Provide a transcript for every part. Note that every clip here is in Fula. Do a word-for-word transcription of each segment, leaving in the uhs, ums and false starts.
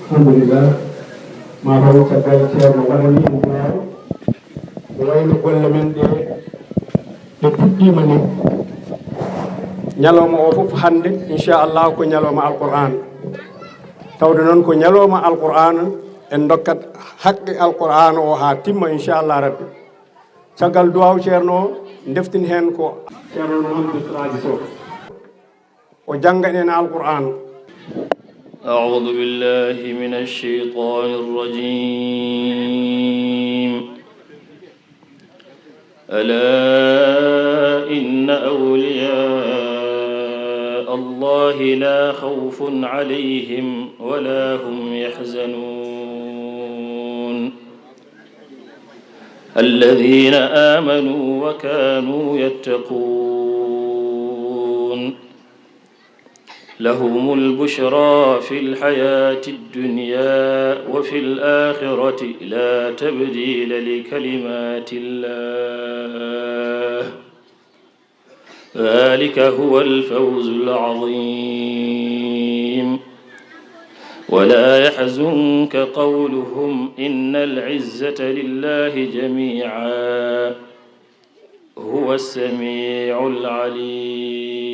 Alhamdulillah. Ma taw caggal ceerno waɗani en duwaaw. Ko wayno golle men ɗe, ɗe puɗɗiima ni. Ñalawma o fof hannde, inchallah, ko ñalawma Alqur'aan. Tawde noon ko ñalawma Alqur'aan, en ndokkat haqqe Alqur'aan o haa timma, inchallah Rabbi. Caggal duwaaw ceerno o, ndeftin heen ko ceerno Mouhamadou Siraji Sow. O jannga en Alqur'aan. أعوذ بالله من الشيطان الرجيم. ألا إن أولياء الله لا خوف عليهم ولا هم يحزنون. الذين آمنوا وكانوا يتقون. لهم البشرى في الحياة الدنيا وفي الآخرة لا تبديل لكلمات الله. ذلك هو الفوز العظيم. ولا يحزنك قولهم إن العزة لله جميعا. هو السميع العليم.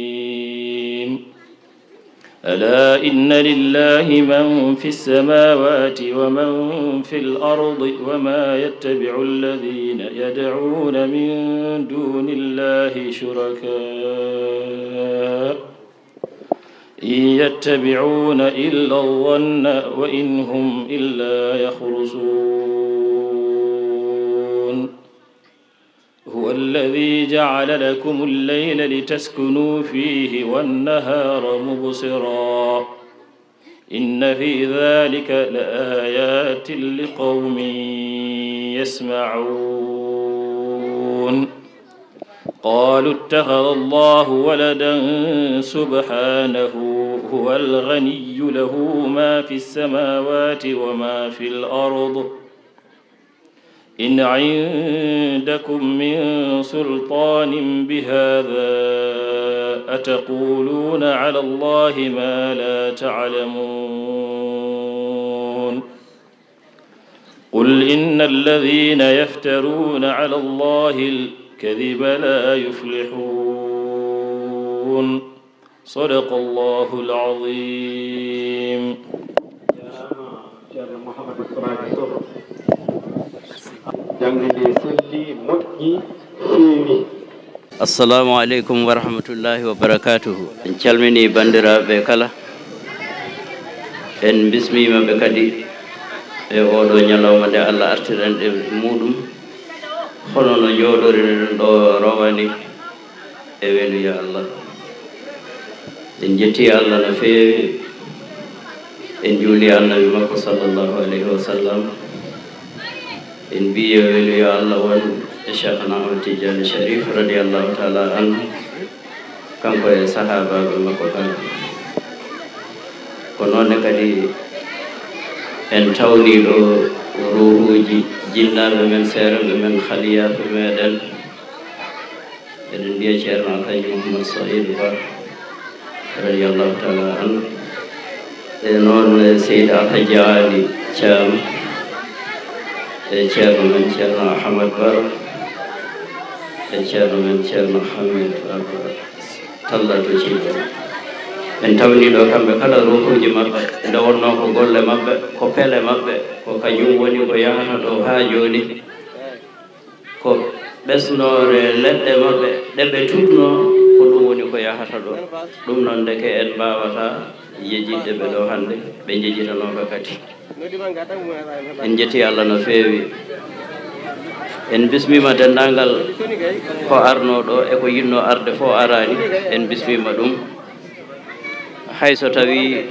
ألا إن لله من في السماوات ومن في الأرض وما يتبع الذين يدعون من دون الله شركاء إن يتبعون إلا الظن وإن هم إلا يخرصون. هو الذي جعل لكم الليل لتسكنوا فيه والنهار مبصرا. إن في ذلك لآيات لقوم يسمعون. قالوا اتخذ الله ولدا سبحانه هو الغني له ما في السماوات وما في الأرض إن عندكم من سلطان بهذا أتقولون على الله ما لا تعلمون. قل إن الذين يفترون على الله الكذب لا يفلحون. صدق الله العظيم. Ceerno Mouhamadou Sourage Sow. Jannde nde selli, moƴƴi, feewi. Assalamu aleykum wa rahmatullahi wa barakatuhu. En calmini banndiraaɓe kala. En bismiima ɓe kadi e oɗo ñalawma nde Allah artiren e muɗum. Hono no njooɗoriren ɗo rowani e welu ya Allah. En jetti Allah no feewi. En juuli Annabi makko sallallahu alayhi wa sallam. En mbiyi yo welu yo Allah won e Cheikhana Ahmad Tidiane Sharif radiyallahu taala anhu, kanko e sahaabaaɓe makko kala. Ko noon ne kadi en tawni ɗo ruuhuuji jinnaaɓe men, seerenɓe men, haliyaaɓe meɗen. Eɗen mbiya Ceerno Alhaji Mouhammad Saïd Ba, radiyallahu taala anhu. E noon, e Seydi Alhaji Ali Thiam, e Ceerno men Ceerno Ahmad Ba, e Ceerno men Ceerno Hamid Abba Talla to Ciibo. En tawni ɗo kamɓe kala ruuhuuji maɓɓe, nde wonnoo ko golle maɓɓe, ko pele maɓɓe, ko kañum woni ko yahata ɗo haa jooni. Ko ɓesnoore leɗɗe maɓɓe ɗe ɓe tuɗnoo, ko ɗum woni ko yahata ɗo. Ɗum noon, ndeke en mbaawataa yejitde ɓe ɗo hannde, ɓe njejitanooka kadi. En njetti Allah no feewi. En bismiima denndaangal ko arnoo ɗo e ko yiɗnoo arde fof araani, en bismiima ɗum. Hay so tawii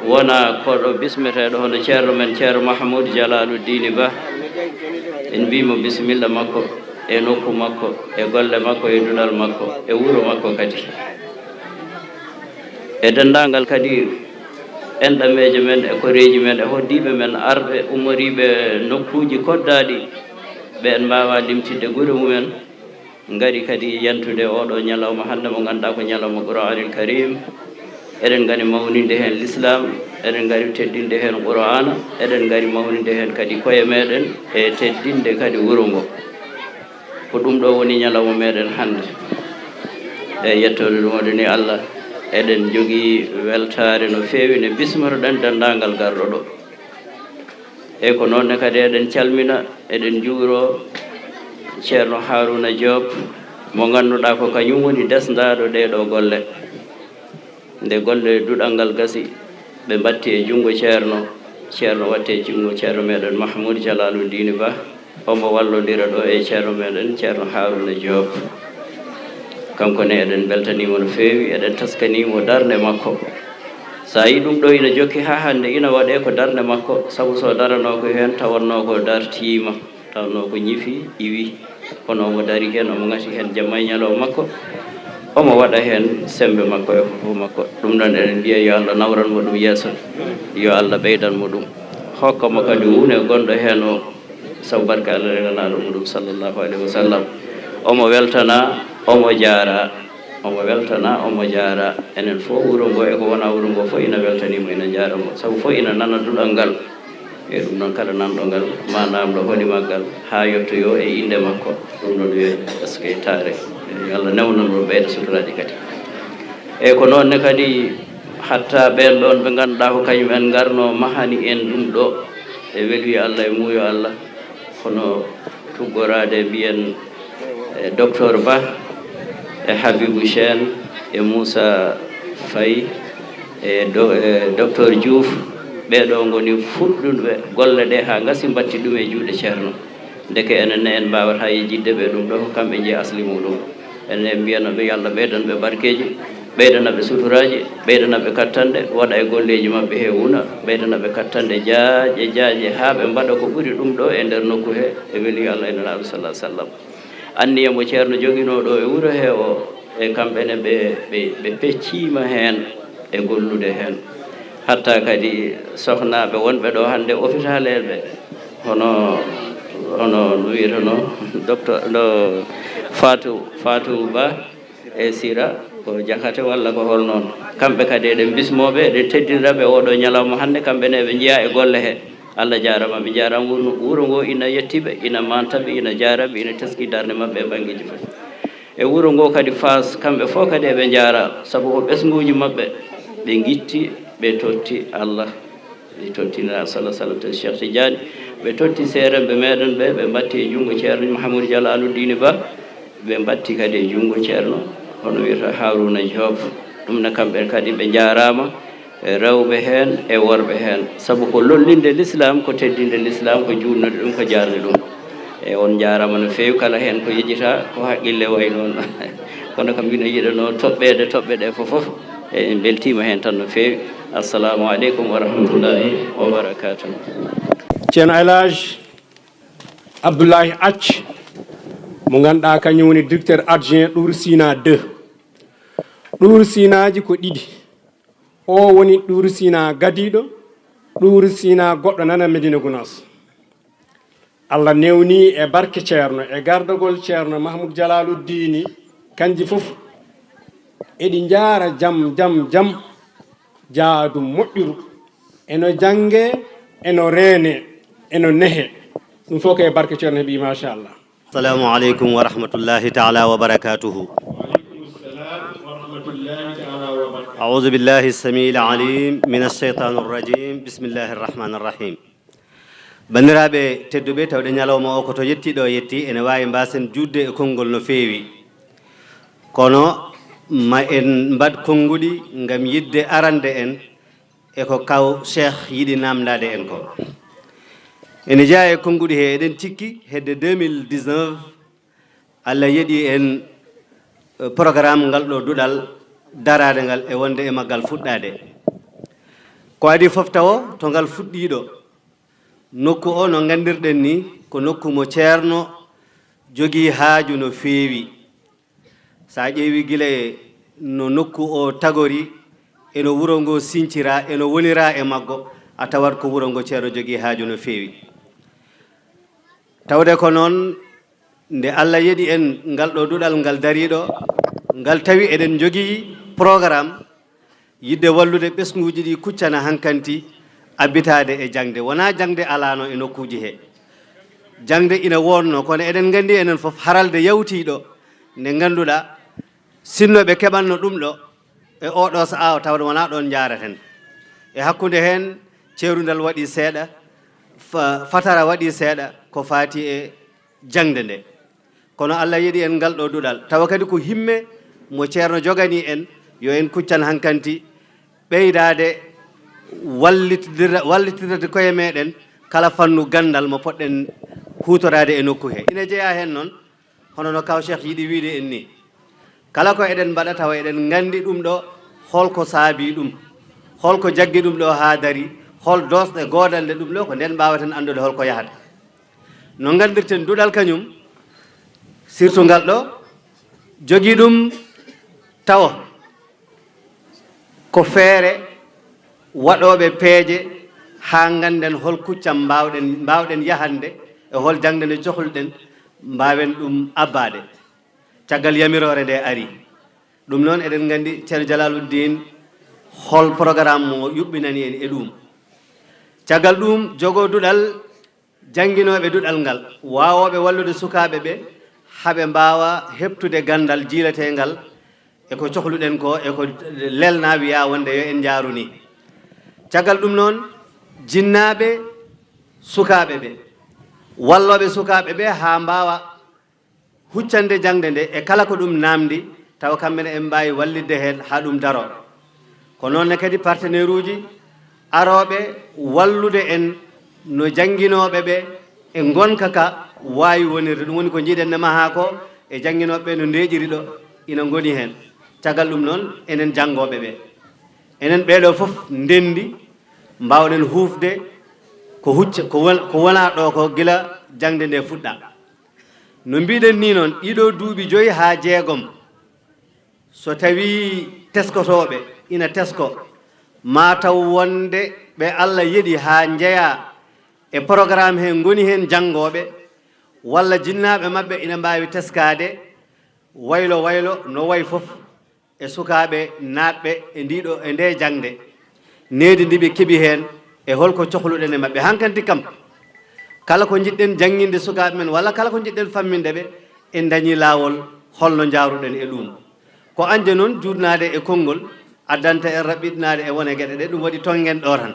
wonaa ko ɗo bismeteeɗo hono ceerno men, Ceerno Mahmoud Jalaluddini Ba, en mbiyii mo bisimilla makko e nokku makko, e golle makko, e duɗal makko, e wuro makko kadi. E denndaangal kadi enɗameeje men, e koreeji men, e hoɗdiiɓe men arɓe ummoriiɓe nokkuuji koddaaɗi, ɓe en mbaawaa limtidde gure mumen. Ngari kadi yantude oɗo ñalawma hannde mo ngannduɗaa ko ñalawma Qur'aanil Kariim. Eɗen ngani mawninde heen Lislaam, Eɗen ngari teddinde heen Qur'aana, eɗen ngari mawninde heen kadi koye meɗen e teddinde kadi wuro ngo. Ko ɗum ɗo woni ñalawma meɗen hannde. E yettoode ɗum waɗi ni Allah, eɗen njogii weltaare no feewi nde bismitoɗen denndaangal garɗo ɗo. E ko noon ne kadi eɗen calmina, eɗen njuuro Ceerno Haaruna Joob, mo ngannduɗaa ko kañum woni desndaaɗo ɗee ɗo golle. Nde golle duɗal ngal gasi, ɓe mbatti e junngo Ceerno, Ceerno watti e junngo Ceerno meɗen Mahmoud Jalaalu Diini Ba, omo wallondira ɗo e Ceerno meɗen Ceerno Haaruna Joob. Kanko ne eɗen mbeltaniimo no feewi, eɗen taskaniimo darnde makko. So a yii ɗum ɗo ina jokki haa hannde, ina waɗee ko darnde makko, sabu so daranoo ko heen tawatnoo ko dartiima, tawatnoo ko ñifi, iwi, kono omo dari heen, omo ngati heen jamma e ñalawma makko, omo waɗa heen semmbe makko e fof makko. Ɗum ɗoon eɗen mbiya yo Allah nawran mo ɗum yeeso, yo Allah ɓeydan mo ɗum, hokka mo kadi wune gonɗo heen o, sabu barke Allah e Nelaaɗo muɗum sallallahu alayhi wa sallam. Omo weltana, omo jaara, omo weltana, omo jaara. Enen fof wuro ngo e ko wona wuro ngo fof ina weltanii mo, ina jaara mo, sabu fof ina nana duɗal ngal. E ɗum noon kala nanɗo ngal, ma namɗo holi maggal, haa yettoyoo e innde makko, ɗum ɗoon yo eskey taare. Yo Allah newnan mo ɓeyda suturaaji kadi. E ko noon ne kadi, hatta ɓeen ɗoon ɓe ngannduɗaa ko kañum en ngarno mahani en ɗum ɗo, e weli Allah e muuyo Allah, kono tuggoraade mbiyen e Docteur Ba, e Habibou Chène, e Moussa Faye, e do-, e Docteur Diouf, ɓee ɗo ngoni fuɗɗuɓe golle ɗe haa ngasi, mbatti ɗum e juuɗe Ceerno. Ndeke enen ne en mbaawata yejjitde ɓe ɗum ɗo, ko kamɓe njeyi asli muɗum. Enen en mbiyana ɓe yo Allah ɓeydan ɓe barkeeji, ɓeydana ɓe suturaaji, ɓeydana ɓe kattanɗe, waɗa e golleeji maɓɓe he wuna, ɓeydana ɓe kattanɗe jaaƴe jaaƴe haa ɓe mbaɗa ko ɓuri ɗum ɗo e nder nokku he, e weli Allah e Nelaaɗo sallallahu alaihi wasallam. Anniya mo Ceerno joginoo ɗo e wuro he o, e kamɓe ne ɓe, ɓe, ɓe pecciima heen e gollude heen. Hatta kadi sohnaaɓe wonɓe ɗo hannde, opitaleeɓe, hono, hono no wiyeteno, docteur, no Fatou, Fatou Ba e Sira, ko Jakate walla ko hol noon. Kamɓe kadi eɗen bismoo ɓe, eɗen teddinira ɓe oo ɗo ñalawma hannde, kamɓe ne ɓe njeyaa e golle he. Allah jaaraama, ɓe njaaraama. Wuro, wuro ngo ina yetti ɓe, ina manta ɓe, ina jaara ɓe, ina teski darnde maɓɓe e banngeeji fof. E wuro ngo kadi Faas, kamɓe fof kadi eɓe njaara, sabu ko ɓesnguuji maɓɓe, ɓe ngitti, ɓe totti Allah, ɓe totti Nelaaɗo sallallahu alaihi wasallam, to Cheikh Tidiane, ɓe totti seeremɓe meɗen ɓe, ɓe mbatti e junngo Ceerno Mahamoudou Diallo Aluddiini Ba, ɓe mbatti kadi e junngo Ceerno, hono wiyata Harouna Diop. Ɗum ne kamɓe kadi ɓe njaaraama, e rewɓe heen, e worɓe heen. Sabu ko lollinde Lislaam, ko teddinde Lislaam, ko juutnude ɗum, ko jaarde ɗum. E on njaaraama no feewi, kala heen ko yejjita, ko haqqille wayi noon. Kono kam mbiɗo yiɗanoo toɓɓeede toɓɓe ɗe fof fof. E en mbeltiima heen tan no feewi. Assalamu aleykum wa rahmatullahi wa barakatuh. Ceerno El Hadj Abdoulaye Acc, mo ngannduɗaa kañum woni directeur adjoint Ɗuur Sina deux. Ɗuur Sinaaji ko ɗiɗi. O woni Ɗuur Sina gadiiɗo, Ɗuur Sina goɗɗo nana Medina Gunaas. Allah newni e barke Ceerno, e gardagol Ceerno Mahmoud Jalaalu Diini, kanji fof eɗi njaara jam, jam, jam, jaadu moƴƴuru. Eno jannge, eno reene, eno nehe. Ɗum fof ko e barke Ceerno heɓi, machallah. السلام عليكم ورحمة الله تعالى وبركاته. أعوذ بالله السميع العليم من الشيطان الرجيم. بسم الله الرحمن الرحيم. Banndiraaɓe tedduɓe, tawde ñalawma o ko to yetti ɗo yetti, ene waawi mbaasen juutde e konngol no feewi. Kono ma en mbaɗ konnguɗi ngam yiɗde arande en e ko kaw Cheikh yiɗi naamndaade en ko. Ene jeyaa e konnguɗi he, eɗen cikki hedde deux mille dix-neuf, Allah yeɗi en, eh, programme ngal ɗo duɗal daraade ngal e wonde e maggal fuɗɗaade. Ko adii fof tawo to ngal fuɗɗii ɗo, nokku o no nganndirɗen ni ko nokku mo Ceerno jogii haaju no feewi. So a ƴeewi gila e no nokku o tagori, e no wuro ngo sincira, e no wonira e maggo, a tawat ko wuro ngo Ceerno jogii haaju no feewi. Tawde ko noon, nde Allah yeɗi en ngal ɗo duɗal ngal dariiɗo, ngal tawi eɗen njogii programme, Yiɗde wallude ɓesnguuji ɗi kuccana hankanti abbitaade e jaŋde. Wonaa jaŋde alaano e nokkuuji he. Jaŋde ina woodnoo, kono eɗen nganndi enen fof haralde yawtiiɗo nde ngannduɗaa sinno ɓe keɓanno ɗum ɗo e oɗo sahaa o tawde wonaa ɗoon njaaraten. E hakkunde heen ceerundal waɗi seeɗa, fa-, fatara waɗi seeɗa ko faati e jaŋde nde. Kono Allah yeɗi en ngal ɗo duɗal. Tawa kadi ko himme mo Ceerno jogani en, yo en kuccan hankanti ɓeydaade wallitidira-, wallitirde koye meɗen kala fannu ganndal mo poɗɗen huutoraade e nokku he. Ina jeyaa heen noon, hono no Kaw Cheikh yiɗi wiide en ni. Kala ko eɗen mbaɗa tawa eɗen nganndi ɗum ɗo, holko saabi ɗum, holko jaggi ɗum ɗo haa dari, hol doosɗe goodanɗe ɗum ɗo, ko nden mbaawaten anndude holko yahata. No nganndirten duɗal kañum, surtout ngal ɗo, jogii ɗum tawo ko feere waɗooɓe peeje haa ngannden hol kuccam mbaawɗen, mbaawɗen yahande e hol jaŋde nde cohluɗen mbaawen ɗum abbaade. Caggal yamiroore nde ari. Ɗum noon eɗen nganndi Ceerno Jalaaluddin hol programme mo yuɓɓinani en e ɗum. Caggal ɗum jogoo duɗal jannginooɓe duɗal ngal, waawooɓe wallude sukaaɓe ɓe, haa ɓe mbaawa heɓtude ganndal jiileteengal e ko cohluɗen ko, e ko lelnaa wiyaa wonde yo en njaaru ni. Caggal ɗum noon, jinnaaɓe sukaaɓe ɓe, wallooɓe sukaaɓe ɓe haa mbaawa huccande jaŋde nde e kala ko ɗum naamndi, tawa kamɓe ne en mbaawi wallitde heen haa ɗum daro. Ko noon ne kadi partenaire uji arooɓe wallude en no jannginooɓe ɓe e ngonka ka waawi wonirde. Ɗum woni ko njiɗen ne mahaa ko e jannginooɓe ɓe no ndeeƴiri ɗo ina ngoni heen. Caggal ɗum noon, enen janngooɓe ɓe, enen ɓee ɗo fof ndenndi, mbaawɗen huufde ko hucca, ko won-, ko wonaa ɗo ko gila jaŋde nde fuɗɗa. No mbiɗen ni noon, ɗiɗo duuɓi joyi haa jeegom, so tawii teskotooɓe ina tesko, maa taw wonde ɓe Allah yeɗi haa njeyaa e programme he ngoni heen janngooɓe, walla jinnaaɓe maɓɓe ina mbaawi teskaade waylo waylo no wayi fof e sukaaɓe naatɓe e ndiɗo, e nde jaŋde, needi ndi ɓe keɓi heen e holko cohluɗen e maɓɓe. Hankanti kam, kala ko njiɗɗen jannginde sukaaɓe men walla kala ko njiɗɗen famminde ɓe, en dañii laawol holno njaaruɗen e ɗum. Ko añde noon juutnaade e konngol addanta en raɓɓiɗinaade e wone geɗe ɗe, ɗum waɗi tonngen ɗo tan.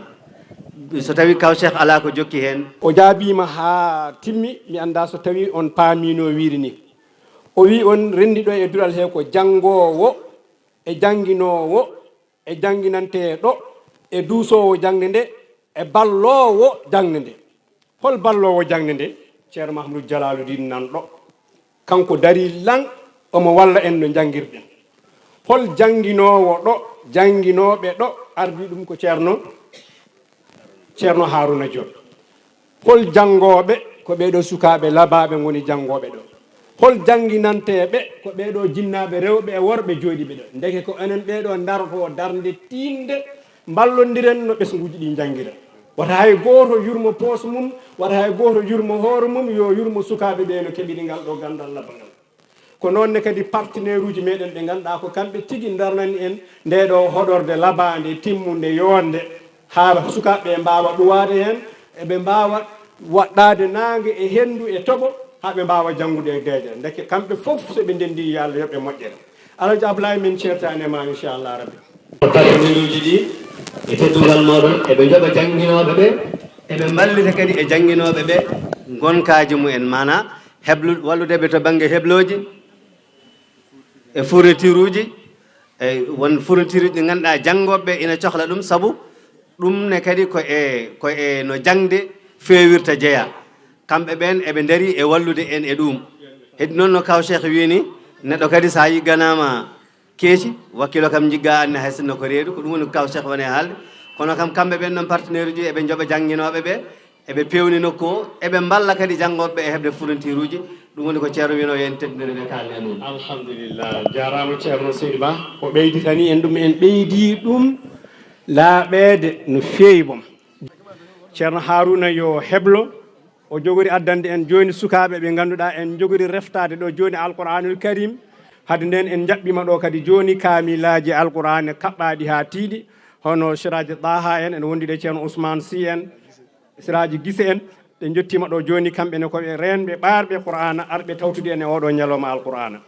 So tawii Kaw Cheikh alaa ko jokki heen. O jaabiima haa timmi, mi anndaa so tawii on paamiino wiide ni. O wii on renndi ɗo e duɗal he ko janngoowo e jannginoowo e jannginanteeɗo e duusoowo jaŋde nde e balloowo jaŋde nde. Hol balloowo jaŋde nde? Ceerno Mahmudu Jalaaludiin nan ɗo. Kanko darii lan, omo walla en no njanngirɗen. Hol jannginoowo ɗo, jannginooɓe ɗo, ardii ɗum ko Ceerno, Ceerno Haaruna Joop. Hol janngooɓe? Ko ɓee ɗoo sukaaɓe labaaɓe ngoni janngooɓe ɗo. Hol jannginanteeɓe? Ko ɓee ɗoo jinnaaɓe rewɓe e worɓe jooɗiiɓe ɗo. Ndeke ko enen ɓee ɗoo ndarotoo darnde tiiɗnde, mballondiren no ɓesnguuji ɗi njanngira. Wata hay gooto yurmo poos mum, wata hay gooto yurmo hoore mum, yo yurmo sukaaɓe ɓee no keɓiri ngal ɗoo ganndal labbangal. Ko noon ne kadi partenaire uji meɗen ɓe ngannduɗaa ko kamɓe tigi ndarnani en ndee ɗoo hoɗorde labaande, timmunde, yoonde, haa sukaaɓe ɓe mbaawa ɗuwaade heen, eɓe mbaawa waɗɗaade naange e henndu e toɓo, haa ɓe mbaawa janngude e deeƴa. Ndeke kamɓe fof so ɓe ndenndii, yo Allah yoɓ ɓe moƴƴere. Alhaji Ablaye, min ceertaani e ma, inchallah rabbi. Partenaire uji ɗi e teddungal mooɗon, eɓe njoɓa jannginooɓe ɓe, eɓe mballita kadi e jannginooɓe ɓe ngonkaaji mumen, maanaa heblu-, wallude ɓe to bannge heblooji e fourniture uji, e won fourniture uji ɗi ngannduɗaa janngooɓe ɓe ina cohla ɗum, sabu ɗum ne kadi ko e, ko e no jaŋde feewirta jeyaa. Kamɓe ɓeen eɓe ndarii e wallude en e ɗuum. Heddii noon no Kaw Cheikh wiyi ni, neɗɗo kadi so a yigganaama keeci, wakkilo kam njiggaa aan ne hay sinno ko reedu, ko ɗum woni ko Kaw Cheikh woni e haalde. Kono kam kamɓe ɓeen noon partenaire uji eɓe njoɓa jannginooɓe ɓe, eɓe peewni nokku o, eɓe mballa kadi janngooɓe ɓe e heɓde fourniture uji. Ɗum woni ko Ceerno wiyno yo en teddinir ɓe kaalne ɗum. Alhamdulillah, jaaraama Ceerno Seydi Ba. O ɓeyditani en ɗum, en ɓeydii ɗum laaɓeede no feewi boom. Ceerno Haaruna yo heblo, o jogori addande en jooni sukaaɓe ɓe ngannduɗaa en njogori reftaade ɗo jooni Alquraanul Karim. Hade nden en jaɓɓima ɗo kadi joni kaamilaaji Alqur'aana kaɓɓaaɗi haa tiiɗi, hono Siraaji Taaha en, ene wondi ɗo Ceerno Ousmane Sy en, Siraaji Gise en, ɓe njottima ɗo joni, kamɓe ne ko ɓe reenɓe ɓaarɓe Qur'aana, arɓe tawtude en e oɗo ñalawma Alqur'aana.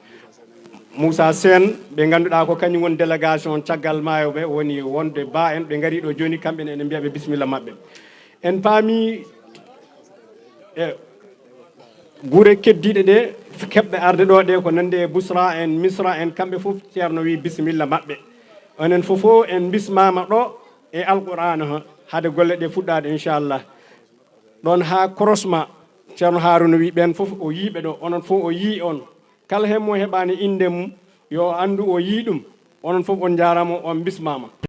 Moussa Sène, ɓe ngannduɗaa ko kañum woni délégation caggal maayo ɓe, woni wonde ba en, ɓe ngari ɗo joni, kamɓe ne ene mbiya ɓe bisimilla maɓɓe. En paami e gure keddiiɗe ɗe keɓɗe arde ɗo ɗe, ko nande e Busra en, Misra en, kamɓe fof Ceerno wi bisimilla maɓɓe. Onen fof o en bismama ɗo e Alqur'aana ha, hade golle ɗe fuɗɗaade, inchallah. Ɗon ha korosma, Ceerno Haruna wi ɓen fof o yiiɓe ɗo, onon fof o yii on. Kala hen mo heɓaani innde mum, yo anndu o yii ɗum. Onon fof on njaaraama, on bismaama.